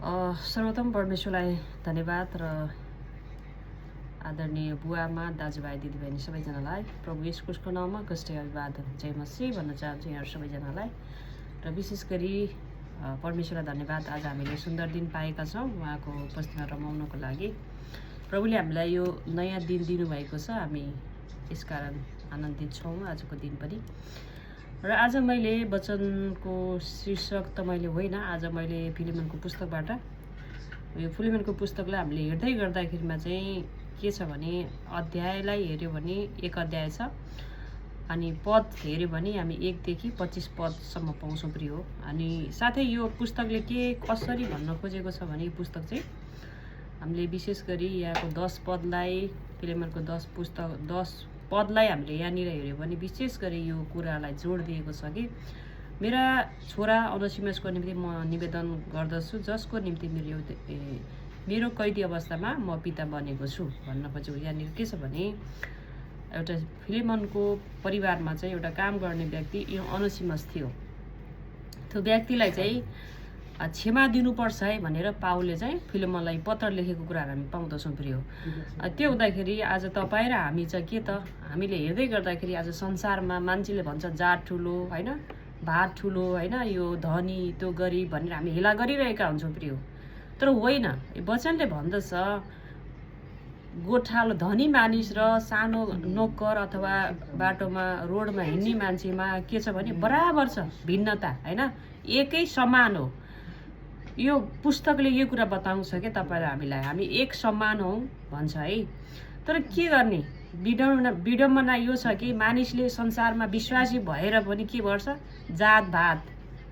सर्वप्रथम परमेश्वरलाई धन्यवाद र आदरणीय बुवामा दाजुभाइ दिदीबहिनी सबैजनालाई प्रभु येशू ख्रीष्टको नाममा कष्टै अभिवादन जय मसीह भन्न चाहन्छु यहाँहरू सबैजनालाई। र विशेष गरी परमेश्वरलाई धन्यवाद, आज हामीले सुन्दर दिन पाएका छौँ उहाँको उपस्थितिमा रमाउनको लागि। प्रभुले हामीलाई यो नयाँ दिन दिनुभएको छ, हामी यसकारण आनन्दित छौँ आजको दिन पनि। र आज मैले वचनको शीर्षक त मैले होइन, आज मैले फिलिमनको पुस्तकबाट यो फिलिमनको पुस्तकलाई हामीले हेर्दै गर्दाखेरिमा चाहिँ के छ भने अध्यायलाई हेऱ्यो भने 1 अध्याय छ अनि पद हेऱ्यो भने हामी 1 देखि 25 पदसम्म पाउँछौँ प्रिय हो। अनि साथै यो पुस्तकले के कसरी भन्न खोजेको छ भने यो पुस्तक चाहिँ हामीले विशेष गरी यहाँको 10 पदलाई फिलिमनको 10 पदलाई हामीले यहाँनिर हेऱ्यो भने विशेष गरी यो कुरालाई जोड दिएको छ कि मेरा छोरा ओनेसिमसको निम्ति म निवेदन गर्दछु, जसको निम्ति मेरो कैदी अवस्थामा म पिता बनेको छु भन्न खोजेको। यहाँनिर के छ भने एउटा फिलिमनको परिवारमा चाहिँ एउटा काम गर्ने व्यक्ति यो ओनेसिमस थियो। त्यो व्यक्तिलाई चाहिँ क्षमा दिनुपर्छ है भनेर पावलले चाहिँ फिलिमनलाई पत्र लेखेको कुराहरू हामी पाउँदछौँ प्रिय। त्यो हुँदाखेरि आज तपाईँ र हामी चाहिँ के त हामीले हेर्दै गर्दाखेरि आज संसारमा मान्छेले भन्छ जात ठुलो होइन, भात ठुलो होइन, यो धनी त्यो गरिब भनेर हामी हेला गरिरहेका हुन्छौँ प्रिय। तर होइन, वचनले भन्दछ गोठालो धनी मानिस र सानो नोकर अथवा बाटोमा रोडमा हिँड्ने मान्छेमा के छ भने बराबर छ भिन्नता होइन, एकै समान हो। यो पुस्तकले यो कुरा बताउँछ क्या तपाईँलाई हामीलाई, हामी एक समान हौँ भन्छ है। तर के गर्ने विडम्बना यो छ कि मानिसले संसारमा विश्वासी भएर पनि के गर्छ जात भात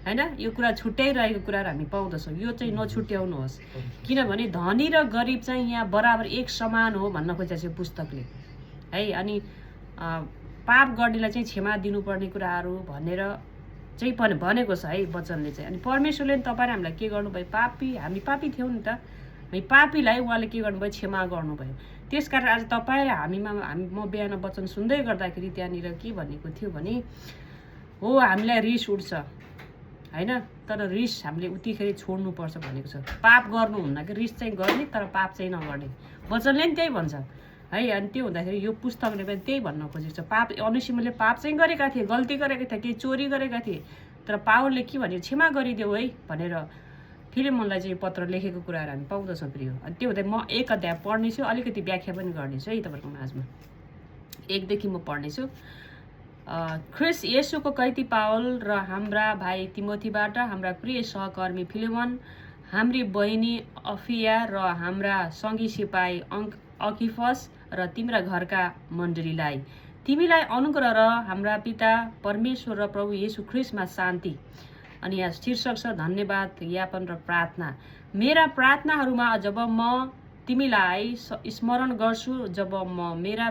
होइन, यो कुरा छुट्याइरहेको कुराहरू हामी पाउँदछौँ। यो चाहिँ नछुट्याउनुहोस्, किनभने धनी र गरिब चाहिँ यहाँ बराबर एक समान हो भन्न खोजेको छ पुस्तकले है। अनि पाप गर्नेलाई चाहिँ क्षमा दिनुपर्ने कुराहरू भनेर चाहिँ भनेको छ है वचनले चाहिँ। अनि परमेश्वरले तपाईँ हामीलाई के गर्नुभयो, हामी पापी थियौँ नि त, हामी पापीलाई उहाँले के गर्नुभयो, क्षमा गर्नुभयो। त्यसकारण आज तपाईँ र म बिहान वचन सुन्दै गर्दाखेरि त्यहाँनिर के भनेको थियो भने हो हामीलाई रिस उठ्छ होइन, तर रिस हामीले उतिखेर छोड्नुपर्छ भनेको छ। पाप गर्नुहुन्न कि रिस चाहिँ गर्ने तर पाप चाहिँ नगर्ने, वचनले नि त्यही भन्छ है। अनि त्यो हुँदाखेरि यो पुस्तकले पनि त्यही भन्न खोजेको छ। ओनेसिमसले पाप चाहिँ गरेका थिए, गल्ती गरेका थिए, केही चोरी गरेका थिए, तर पावलले के भन्यो क्षमा गरिदेऊ है भनेर फिलिमनलाई चाहिँ पत्र लेखेको कुराहरू हामी पाउँदछौँ प्रिय। अनि त्यो हुँदा म 1 अध्याय पढ्नेछु, अलिकति व्याख्या पनि गर्नेछु है तपाईँहरूको माझमा। 1 देखि म पढ्नेछु। ख्रिस्ट येशूको कैदी पावल र हाम्रा भाइ तिमोथीबाट हाम्रा प्रिय सहकर्मी फिलिमन, हाम्री बहिनी अफिया र हाम्रा सँगी सिपाही अकिफस र तिम्रा घरका मण्डलीलाई, तिमीलाई अनुग्रह र हाम्रा पिता परमेश्वर र प्रभु येशू ख्रिस्टमा शान्ति। अनि यहाँ शीर्षक छ धन्यवाद ज्ञापन र प्रार्थना। मेरा प्रार्थनाहरूमा जब म तिमीलाई स्मरण गर्छु, जब म मेरा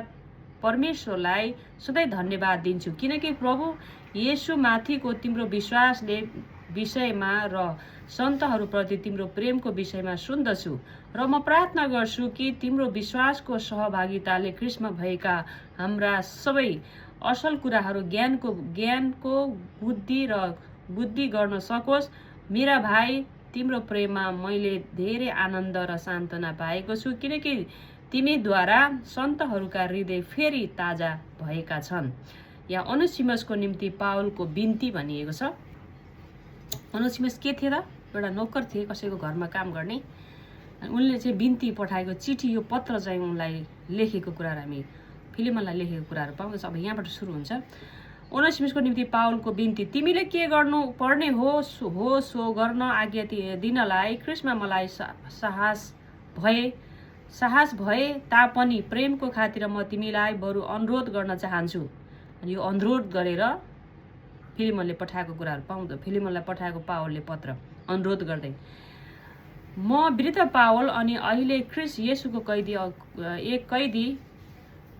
परमेश्वरलाई सधैँ धन्यवाद दिन्छु, किनकि प्रभु येशूमाथिको तिम्रो विश्वासले विषयमा र सन्तहरूप्रति तिम्रो प्रेमको विषयमा सुन्दछु। र म प्रार्थना गर्छु कि तिम्रो विश्वासको सहभागिताले ख्रिस्टमा भएका हाम्रा सबै असल कुराहरू ज्ञानको बुद्धि गर्न सकोस्। मेरा भाइ, तिम्रो प्रेममा मैले धेरै आनन्द र सान्त्वना पाएको छु, किनकि तिमीद्वारा सन्तहरूका हृदय फेरि ताजा भएका छन्। यहाँ ओनेसिमसको निम्ति पावलको बिन्ती भनिएको छ। ओनेसिमस के थिए त, एउटा नोकर थिए कसैको घरमा काम गर्ने। उनले चाहिँ बिन्ती पठाएको चिठी, यो पत्र चाहिँ उनलाई लेखेको कुराहरू हामी फिलिमनलाई लेखेको कुराहरू पाउँदछ। अब यहाँबाट सुरु हुन्छ। ओनेसिमसको निम्ति पावलको बिन्ती, तिमीले के गर्नु पर्ने हो सो गर्न आज्ञा दिनलाई ख्रिस्टमा मलाई साहस भए तापनि प्रेमको खातिर म तिमीलाई बरु अनुरोध गर्न चाहन्छु। अनि यो अनुरोध गरेर फिलिमनले पठाएको कुराहरू फिलिमनलाई पठाएको पावलले पत्र अनुरोध गर्दै, म वृद्ध पावल अनि अहिले ख्रिस्ट येशूको कैदी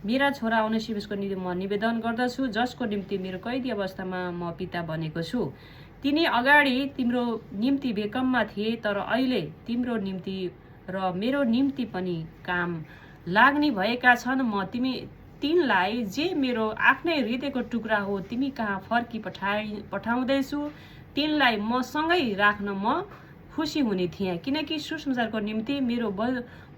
मेरा छोरा ओनेसिमसको निम्ति म निवेदन गर्दछु, जसको निम्ति मेरो कैदी अवस्थामा म पिता बनेको छु। तिनी अगाडि तिम्रो निम्ति बेकममा थिए, तर अहिले तिम्रो निम्ति र मेरो निम्ति पनि काम लाग्ने भएका छन्। म तिनलाई जे मेरो आफ्नै हृदयको टुक्रा हो तिमी कहाँ फर्की पठाउँदैछु, तिनलाई मसँगै राख्न म खुसी हुने थिएँ, किनकि सुसमाचारको निम्ति मेरो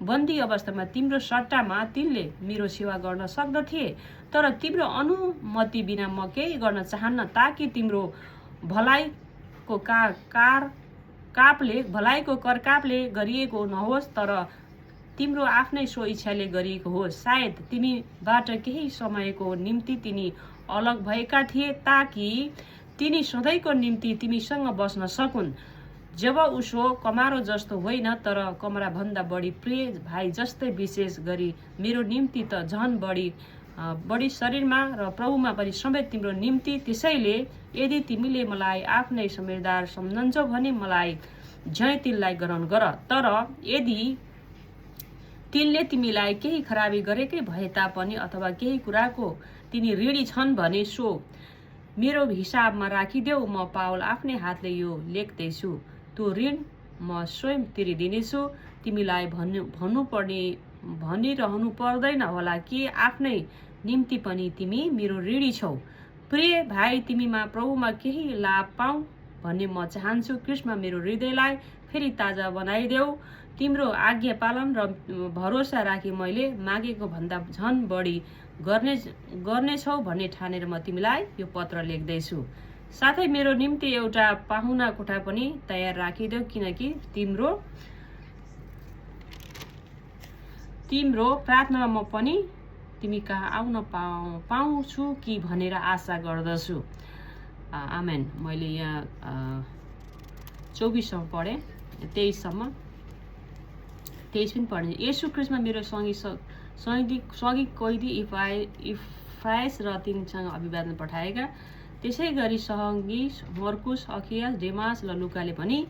बन्दी अवस्थामा तिम्रो सट्टामा तिनले मेरो सेवा गर्न सक्दथे। तर तिम्रो अनुमति बिना म केही गर्न चाहन्न, ताकि तिम्रो भलाइको करकापले गरिएको नहोस्, तर तिम्रो आफ्नै स्वइच्छाले गरिएको होस्। सायद तिमीबाट केही समयको निम्ति तिनी अलग भएका थिए, ताकि तिनी सधैँको निम्ति तिमीसँग बस्न सकुन्। जब उसो कमारो जस्तो होइन, तर कमराभन्दा बढी प्रिय भाइ जस्तै, विशेष गरी मेरो निम्ति त झन बढी शरीरमा र प्रभुमा पनि समेत तिम्रो निम्ति। त्यसैले यदि तिमीले मलाई आफ्नै समझदार सम्झन्छौ भने मलाई झै तिनलाई ग्रहण गर। तर यदि तिनले तिमीलाई केही खराबी गरेकै भए तापनि अथवा केही कुराको तिनी ऋणी छन् भने सो मेरो हिसाबमा राखिदेऊ। म पावल आफ्नै हातले यो लेख्दैछु। त्यो ऋण म स्वयं तिरिदिनेछु। तिमीलाई भनिरहनु पर्दैन होला कि आफ्नै निम्ति पनि तिमी मेरो ऋणी छौ। प्रिय भाइ, तिमीमा प्रभुमा केही लाभ पाऊ भन्ने म चाहन्छु। कृष्णमा मेरो हृदयलाई फेरि ताजा बनाइदेऊ। तिम्रो आज्ञा पालन र भरोसा राखी मैले मागेको भन्दा झन बढी गर्नेछौ भन्ने ठानेर म तिमीलाई यो पत्र लेख्दैछु। साथै मेरो निम्ति एउटा पाहुना कोठा पनि तयार राखिदेऊ, किनकि तिम्रो प्रार्थनामा म पनि तिमी कहाँ आउन पाउँछु कि भनेर आशा गर्दछु। आमेन। मैले यहाँ 24सम्म पढेँ, 23सम्म 23 पनि पढ्ने। येशू ख्रीष्टमा मेरो सँगी कैदी इफ्राइस र तिनीसँग अभिवादन पठाएका। त्यसै गरी सहङ्गी मर्कुस, अखियास, डेमास र लुकाले पनि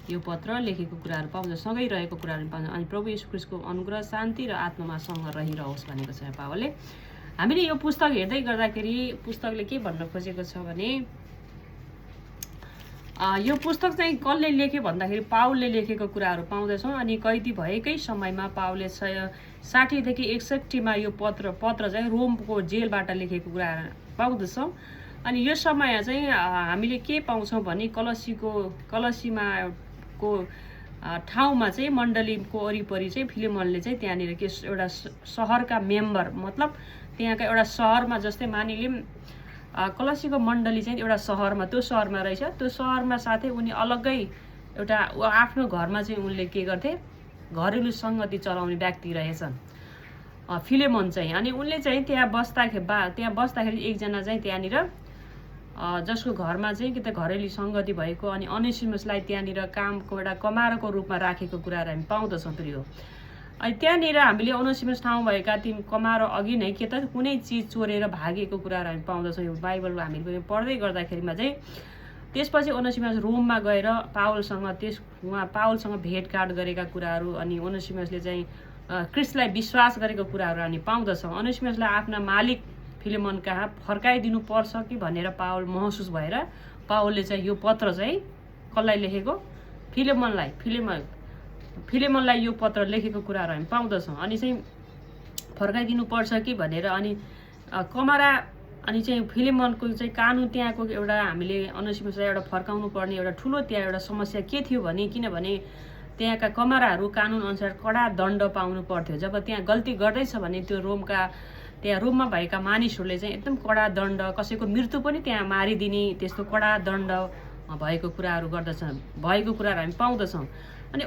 यो पत्र लेखेको कुराहरू पाउँछ, सँगै रहेको कुराहरू पाउँछ। अनि प्रभु येशू ख्रीष्टको अनुग्रह, शान्ति र आत्मामा सँग रहिरहोस् भनेको छ पावलले। हामीले यो पुस्तक हेर्दै गर्दाखेरि पुस्तकले के भन्न खोजेको छ भने, यो पुस्तक चाहिँ कसले लेख्यो भन्दाखेरि पावलले लेखेको कुराहरू पाउँदछौँ। अनि कैदी भएकै समयमा पावलले 60 देखि 61 यो पत्र चाहिँ रोमको जेलबाट लेखेको कुराहरू पाउँदछौँ। अनि यो समय चाहिँ हामीले के पाउँछौँ भने कलसीमाको ठाउँमा चाहिँ मण्डलीको वरिपरि चाहिँ फिलेमोनले चाहिँ त्यहाँनिर एउटा सहरका मेम्बर, मतलब त्यहाँका एउटा सहरमा, जस्तै मानिलिउँ कलसीको मण्डली चाहिँ एउटा सहरमा, त्यो सहरमा रहेछ। त्यो सहरमा साथै उनी अलग्गै एउटा आफ्नो घरमा चाहिँ उनले के गर्थे, घरेलु सङ्गति चलाउने व्यक्ति रहेछन् फिलेमोन चाहिँ। अनि उनले चाहिँ त्यहाँ बस्दाखेरि एकजना चाहिँ त्यहाँनिर जसको घरमा चाहिँ कि त घरेलु सङ्गति भएको, अनि अनेसिमसलाई त्यहाँनिर कामको एउटा कमारोको रूपमा राखेको कुराहरू हामी पाउँदछौँ प्रियो। अनि त्यहाँनिर हामीले अनेसिमस ठाउँ भएका ती कमारो अघि नै के त कुनै चिज चोरेर भागेको कुराहरू हामी पाउँदछौँ। यो बाइबलमा हामीले पढ्दै गर्दाखेरिमा चाहिँ त्यसपछि अनेसिमस रोममा गएर पावलसँग भेटघाट गरेका कुराहरू, अनि अनेसिमसले चाहिँ ख्रीष्टलाई विश्वास गरेको कुराहरू हामी पाउँदछौँ। अनेसिमसलाई आफ्ना मालिक फिलेमोन कहाँ फर्काइदिनु पर्छ कि भनेर पावल महसुस भएर पावलले चाहिँ यो पत्र चाहिँ कसलाई लेखेको, फिलेमोनलाई यो पत्र लेखेको कुराहरू हामी पाउँदछौँ। अनि चाहिँ फर्काइदिनु पर्छ कि भनेर, अनि कमरा, अनि चाहिँ फिलेमोनको चाहिँ कानुन, त्यहाँको एउटा हामीले अनेसिमसलाई एउटा फर्काउनु पर्ने एउटा ठुलो त्यहाँ एउटा समस्या के थियो भने, किनभने त्यहाँका कमराहरू कानुन अनुसार कडा दण्ड पाउनु पर्थ्यो। जब त्यहाँ गल्ती गर्दैछ भने त्यो रोममा भएका मानिसहरूले चाहिँ एकदम कडा दण्ड, कसैको मृत्यु पनि त्यहाँ मारिदिने, त्यस्तो कडा दण्ड भएको कुराहरू हामी पाउँदछौँ। अनि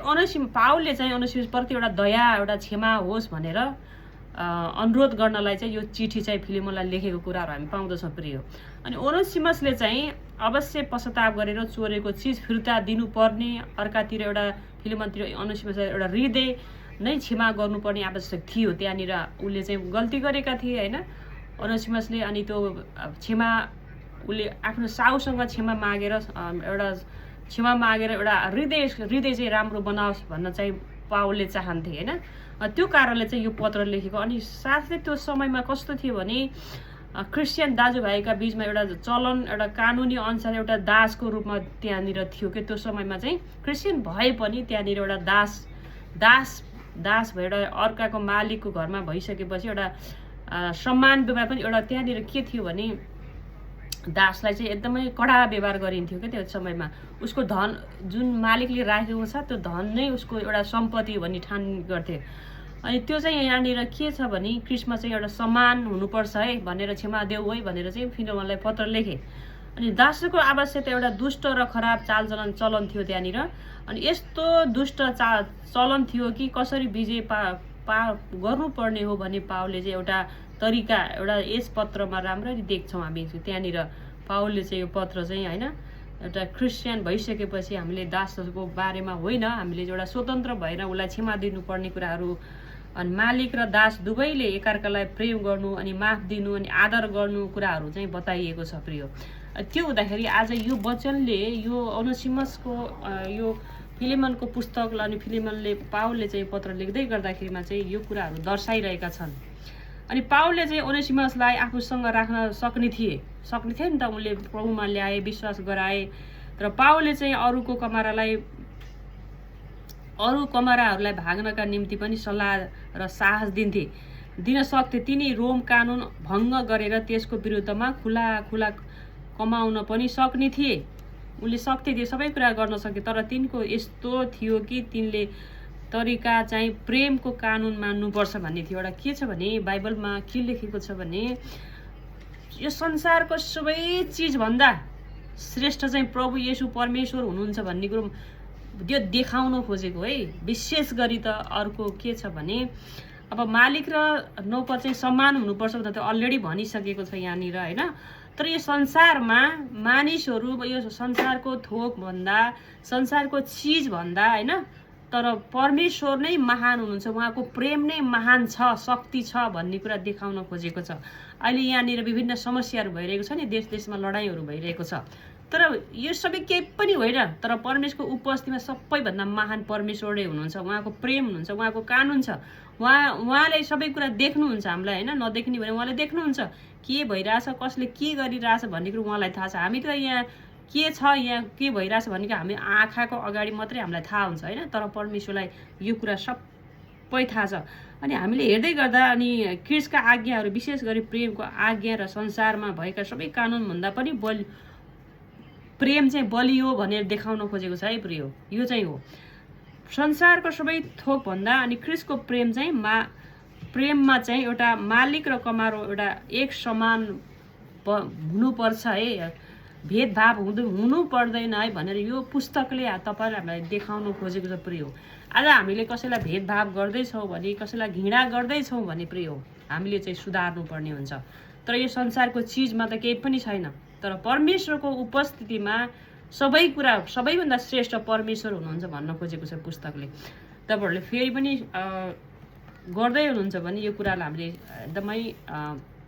पावलले चाहिँ अनेसिमसप्रति एउटा दया, एउटा क्षमा होस् भनेर अनुरोध गर्नलाई चाहिँ यो चिठी चाहिँ फिलेमोनलाई लेखेको कुराहरू हामी पाउँदछौँ प्रिय। अनि अनेसिमसले चाहिँ अवश्य पश्चाताप गरेर चोरेको चिज फिर्ता दिनुपर्ने, अर्कातिर एउटा फिलेमोनतिर अनेसिमसलाई एउटा हृदय नै क्षमा गर्नुपर्ने आवश्यक थियो। त्यहाँनिर उसले चाहिँ गल्ती गरेका थिए होइन अनेसिमसले। अनि त्यो क्षमा उसले आफ्नो साउसँग क्षमा मागेर एउटा हृदय चाहिँ राम्रो बनाओस् भन्न चाहिँ पावलले चाहन्थे होइन। त्यो कारणले चाहिँ यो पत्र लेखेको। अनि साथै त्यो समयमा कस्तो थियो भने क्रिस्चियन दाजुभाइका बिचमा एउटा चलन, एउटा कानुनी अनुसार एउटा दासको रूपमा त्यहाँनिर थियो कि त्यो समयमा चाहिँ क्रिस्चियन भए पनि त्यहाँनिर एउटा दास भएर अर्काको मालिकको घरमा भइसकेपछि एउटा सम्मान व्यवहार पनि एउटा त्यहाँनिर के थियो भने दासलाई चाहिँ एकदमै कडा व्यवहार गरिन्थ्यो क्या त्यो समयमा। उसको धन जुन मालिकले राखेको छ त्यो धन नै उसको एउटा सम्पत्ति भन्ने ठान गर्थे। अनि त्यो चाहिँ यहाँनिर के छ भने क्रिस्टमा चाहिँ एउटा समान हुनुपर्छ है भनेर क्षमा देऊ है भनेर चाहिँ फिलोमनलाई पत्र लेखे। अनि दासको आवश्यकता एउटा दुष्ट र खराब चलन थियो त्यहाँनिर। अनि यस्तो दुष्ट चलन थियो कि कसरी विजय गर्नुपर्ने हो भने पावलले चाहिँ एउटा तरिका एउटा यस पत्रमा राम्ररी देख्छौँ हामी। त्यहाँनिर पावलले चाहिँ यो पत्र चाहिँ होइन एउटा क्रिस्चियन भइसकेपछि हामीले दासहरूको बारेमा होइन, हामीले एउटा स्वतन्त्र भएर उसलाई क्षमा दिनुपर्ने कुराहरू, अनि मालिक र दास दुवैले एकअर्कालाई प्रेम गर्नु अनि माफ दिनु अनि आदर गर्नु कुराहरू चाहिँ बताइएको छ प्रिय। त्यो हुँदाखेरि आज यो वचनले यो ओनेसिमसको यो फिलेमनको पुस्तक अनि फिलेमनले पावलले चाहिँ पत्र लेख्दै गर्दाखेरिमा चाहिँ यो कुराहरू दर्शाइरहेका छन्। अनि पावलले चाहिँ ओनेसिमसलाई आफूसँग राख्न सक्ने थिए नि त। उनले प्रभुमा ल्याए, विश्वास गराए। तर पावलले चाहिँ अरू कमराहरूलाई भाग्नका निम्ति पनि सल्लाह र साहस दिन सक्थे। तिनी रोम कानुन भङ्ग गरेर त्यसको विरुद्धमा खुला कमाउन पनि सक्ने थिए। उनले सक्थे त्यो सबै कुरा गर्न सक्थे। तर तिनको यस्तो थियो कि तिनले तरिका चाहिँ प्रेमको कानुन मान्नुपर्छ भन्ने थियो। एउटा के छ भने बाइबलमा के लेखेको छ भने यो संसारको सबै चिजभन्दा श्रेष्ठ चाहिँ प्रभु येशू परमेश्वर हुनुहुन्छ भन्ने कुरो त्यो देखाउन खोजेको है। विशेष गरी त अर्को के छ भने अब मालिक र नोकर चाहिँ समान हुनुपर्छ भनेर त अलरेडी भनिसकेको छ यहाँनिर होइन। तर यो संसारमा मानिसहरू यो संसारको थोकभन्दा संसारको चिजभन्दा होइन, तर परमेश्वर नै महान हुनुहुन्छ, उहाँको प्रेम नै महान छ, शक्ति छ भन्ने कुरा देखाउन खोजेको छ। अहिले यहाँनिर विभिन्न समस्याहरू भइरहेको छ नि, देशमा लडाइँहरू भइरहेको छ। तर यो सबै केही पनि होइन, तर परमेश्वरको उपस्थितिमा सबैभन्दा महान परमेश्वर नै हुनुहुन्छ। उहाँको प्रेम हुनुहुन्छ, उहाँको कानुन छ। उहाँले सबै कुरा देख्नुहुन्छ हामीलाई होइन, नदेख्ने भने उहाँले देख्नुहुन्छ के भइरहेछ, कसले के गरिरहेछ भन्ने कुरो उहाँलाई थाहा छ। हामी त यहाँ के छ, यहाँ के भइरहेछ भनेको हामी आँखाको अगाडि मात्रै हामीलाई थाहा हुन्छ होइन। तर परमेश्वरलाई यो कुरा सबै थाहा छ। अनि हामीले हेर्दै गर्दा अनि क्रिस्टका आज्ञाहरू विशेष गरी प्रेमको आज्ञा र संसारमा भएका सबै कानुनभन्दा पनि प्रेम चाहिँ बलियो भनेर देखाउन खोजेको छ है प्रिय। यो चाहिँ हो संसारको सबै थोकभन्दा अनि क्रिस्टको प्रेम चाहिँ प्रेममा चाहिँ एउटा मालिक र कमारो एउटा एक समान हुनुपर्छ है, भेदभाव हुनु पर्दैन है भनेर यो पुस्तकले तपाईँलाई हामीलाई देखाउन खोजेको छ प्रिय। आज हामीले कसैलाई भेदभाव गर्दैछौँ भने, कसैलाई घृणा गर्दैछौँ भने प्रिय हामीले चाहिँ सुधार्नु पर्ने हुन्छ। तर यो संसारको चिजमा त केही पनि छैन। तर परमेश्वरको उपस्थितिमा सबै कुरा सबैभन्दा श्रेष्ठ परमेश्वर हुनुहुन्छ भन्न खोजेको छ पुस्तकले। तपाईँहरूले फेरि पनि गर्दै हुनुहुन्छ भने यो कुरालाई हामीले एकदमै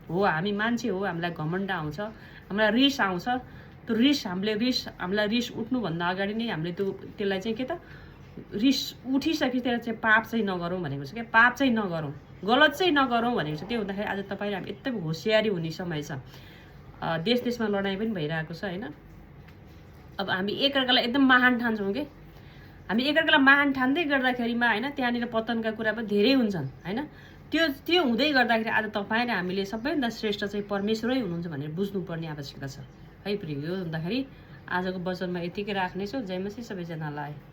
हो, हामी मान्छे हो, हामीलाई घमण्ड आउँछ, हामीलाई रिस आउँछ। त्यो हामीलाई रिस उठ्नुभन्दा अगाडि नै हामीले त्यसलाई चाहिँ के त रिस उठिसकेपछि त्यसलाई चाहिँ पाप चाहिँ नगरौँ भनेको छ क्या। पाप चाहिँ नगरौँ, गलत चाहिँ नगरौँ भनेको छ। त्यो हुँदाखेरि आज तपाईँले हामी एकदम होसियारी हुने समय छ। देशमा लडाइँ पनि भइरहेको छ होइन। अब हामी एकअर्कालाई एकदम महान ठान्छौँ कि, हामी एकअर्कालाई महान ठान्दै गर्दाखेरिमा होइन त्यहाँनिर पतनका कुरा पनि धेरै हुन्छन् होइन। त्यो हुँदै गर्दाखेरि आज तपाईँ र हामीले सबैभन्दा श्रेष्ठ चाहिँ परमेश्वरै हुनुहुन्छ भनेर बुझ्नुपर्ने आवश्यकता छ है प्रिय। यो हुँदाखेरि आजको वचनमा यतिकै राख्नेछु। जय मसीह सबैजनालाई।